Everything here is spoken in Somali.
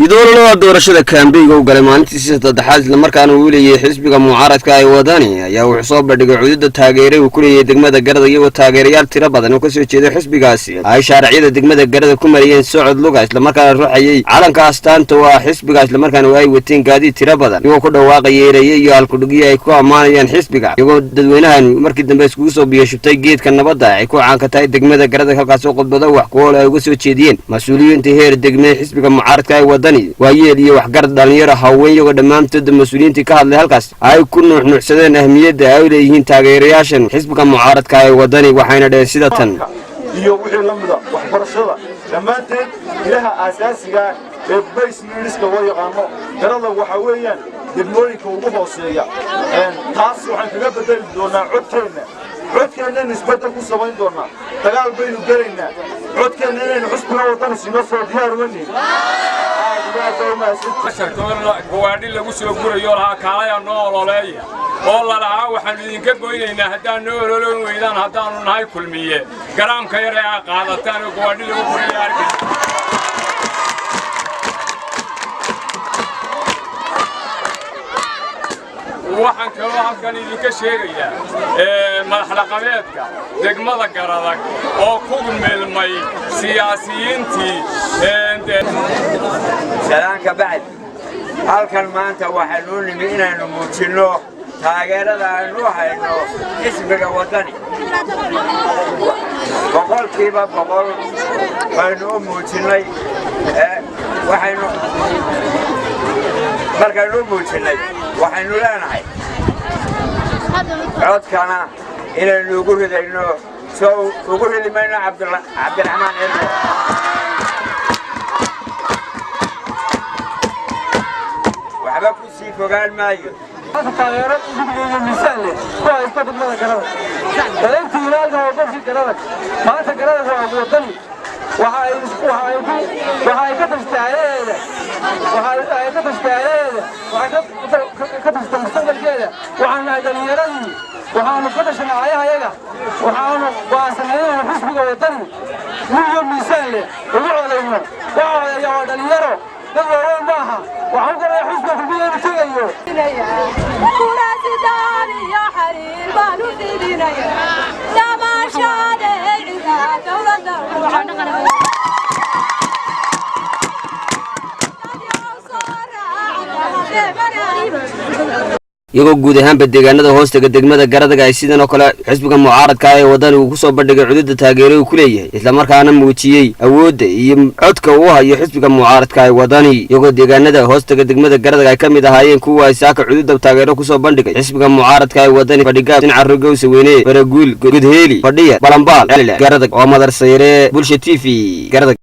Iyadoo doorashada kaambeyga u galay maalintiisii saddexaad, islamarkaana uu leeyahay xisbiga mucaaradka ee Wadani, ayaa wuxuu soo bandhigay cududa taageeray uu ku leeyahay degmada Garadag, iyagoo taageerayaal tiro badan oo kasoo jeeday xisbigaasi ay shaaracyada degmada Garadag ku mariyeen socod luga, islamarkaana ruxayay calanka astaanta oo ah xisbiga, islamarkaana ay wateen gaadiid tiro badan, iyagoo ku dhawaaqaya ereye iyo halkudhigyo ay ku ammaanayaan xisbiga, iyagoo dadweynahan markii dambe iskugu soo biyashubtay geedka nabadda ay ku caanka tahay degmada Garadag, halkaasoo khudbado wax ku ool ay uga soo jeediyeen mas-uuliyiinta heer degmee xisbiga mucaaradka ee Wadani, waayeel iyo waxgarad, dhalinyaro, haween, iyagoo dhammaantooda mas-uuliyiintii ka hadlay halkaas ay ku nuuxnuuxsadeen ahmiyadda ay u leeyihiin taageerayaashan xisbiga mucaaradka ee Wadani, waxayna dheheen sida tan. Iyo wixii la mida, waxbarashada dhammaanteed, ilaha aasaasiga ee basic needs-ka loo yaqaano. Garadag waxaa weeyaan degmooyinka ugu hooseeya. Taas waxaan kaga bedeli doonaa codkeenna. Codkeennaynu isbeddel ku samayn doonaa. Dagaal baynu gelaynaa codkeenna inaynu xusbiga Wadani sino. Soo diyaar waniin? Gawaadhi lagu soo gurayo lahaa "Kaalaya, noo ololeeya," oo lalahaa "Waxaannu idinka goynaynaa haddaan noo ololoyn weydaan, haddaannu nahay Kulmiye, garaamka yar ee aa qaadataan," oo gawaadhi lagu gurayo arkaysa. Waxaan kaloo halkan idinka sheegayaa madaxdhaqameedka degmada Garadag oo ku milmay siyaasiyiintii. Salaanka bacd, halkan maanta waxaanuu nimi inaynu muujinno taageerada aynu hayno xisbiga Waddani. 100% baynu u muujinnay. Waxaynu markaynu u muujinnay, waxaynu leenahay codkana inaynu ugu ridayno. Soo ugu ridi mayno Cabdiraxmaan Cirro? Waxba ku sii fogaan maayo. Taageero iyo miisaan leh ku haysta degmada Garadag. Daleyntiina halkan waa gobolkii Garadag. Maanta Garadag waa Wadani. Waxa ay ka tashtay aayaheeda, waxa ay ka tashtay aayaheeda, waxay ka tashtay mustaqbalkeeda. Waxaan nahay dhallinyaradii, waxaanu ka tashanay aayahayaga, waxaanu go'aansanay inaynu xisbiga Wadani wiyo miisaan leh ugu codayno. Waxa codeeya waa dhalinyaro, dad waaweyn ma aha. Waxaan u garanaya xisbiga Kulmiya inuu tegayo. Kuraasidaad iyo xariir baan u fidinaya damaashaadey cidaa dowladda Iyagoo guud ahaanba deegaanada hoostaga degmada Garadag ay sidan oo kale xisbiga mucaaradka ah ee Wadani uu kusoo bandhigay cududa taageero uu ku leeyahay, islamarkaana muujiyey awoodda iyo codka uu hayo xisbiga mucaaradka ee Wadani, iyagoo deegaanada hoostaga degmada Garadag ay ka mid ahaayeen kuwa ay saaka cududa taageero kusoo bandhigay xisbiga mucaaradka ee Wadani: Fadhigaab, Sincaro, Gawsa Weyne, Faraguul, Gudheeli, Fadhiya, Balambaal, Garadag. Oo Madar Sayre, Bulsha TV, Garadag.